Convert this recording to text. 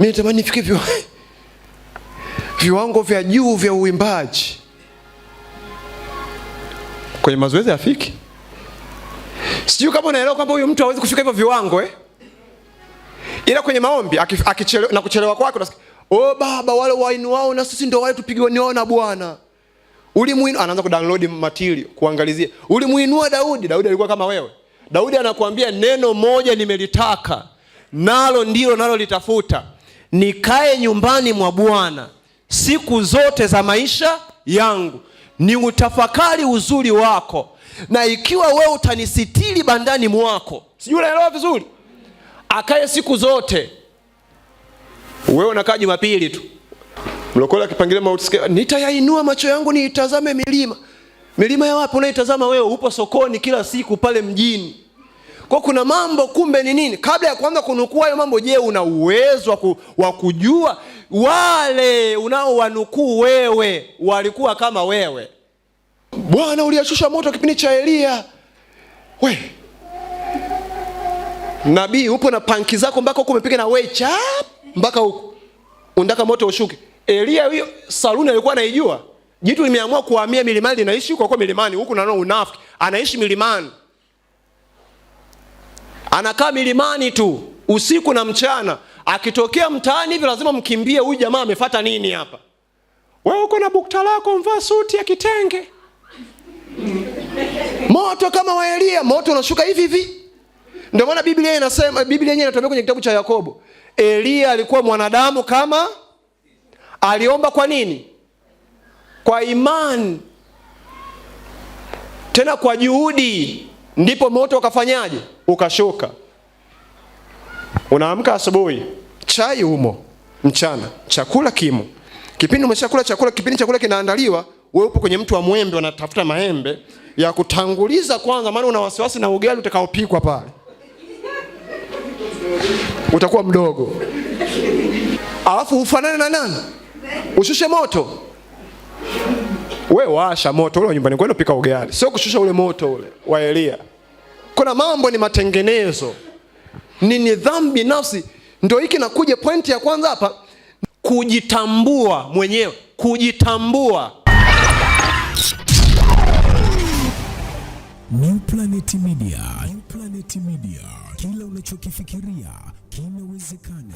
Mimi natamani nifike viwango vya juu vya uimbaji. Kwenye mazoezi afiki. Sijui kama unaelewa kwamba huyu mtu hawezi kufika hivyo viwango Ila kwenye maombi akichelewa na kuchelewa kwake unasikia, "Oh baba, wale wainuao na sisi ndio wale tupigiwa na Bwana." Ulimuinua, anaanza kudownload material kuangalizia. Ulimuinua Daudi, Daudi alikuwa kama wewe. Daudi anakuambia neno moja nimelitaka, nalo ndilo nalo litafuta, nikae nyumbani mwa Bwana siku zote za maisha yangu, ni utafakari uzuri wako, na ikiwa wewe utanisitiri bandani mwako. Sijui unaelewa vizuri? Akae siku zote. Wewe unakaa Jumapili tu. Mlokole akipangilia mauti, nitayainua macho yangu niitazame milima. Milima ya wapi unaitazama wewe? Upo sokoni kila siku pale mjini. Kwa kuna mambo kumbe ni nini? Kabla ya kuanza kunukuu hayo mambo, je, una uwezo wa kujua wale unaowanukuu wewe walikuwa kama wewe? Bwana uliyashusha moto kipindi cha Elia. We nabii upo na panki zako mpaka huko umepiga na we chap mpaka huko. Unataka moto ushuke. Elia hiyo saluni alikuwa anaijua. Jitu limeamua kuhamia milimani, linaishi huko kwa milimani huku, naona unafiki. Anaishi milimani. Anakaa milimani tu usiku na mchana. Akitokea mtaani hivi lazima mkimbie, huyu jamaa amefuata nini hapa? Wewe uko na bukta lako, mvaa suti ya kitenge. Moto kama wa Elia, moto unashuka hivi hivi. Ndio maana Biblia inasema, Biblia yenyewe inatuambia kwenye kitabu cha Yakobo, Elia alikuwa mwanadamu kama, aliomba kwa nini? Kwa imani. Tena kwa juhudi, ndipo moto ukafanyaje? Ukashuka. Unaamka asubuhi, chai umo, mchana chakula kimo. Kipindi umeshakula chakula, kipindi chakula kinaandaliwa, wewe upo kwenye mti wa mwembe unatafuta maembe ya kutanguliza kwanza, maana una wasiwasi na ugali utakaopikwa pale. Utakuwa mdogo. Alafu ufanane na nani? Ushushe moto. We washa moto ule nyumbani kwenu, pika ugali. Sio kushusha ule moto ule wa Elia. Kuna mambo ni matengenezo. Ni nidhamu binafsi. Ndio hiki nakuja pointi ya kwanza hapa, kujitambua mwenyewe, kujitambua. New Planet Media. New Planet Media. Kila unachokifikiria kinawezekana.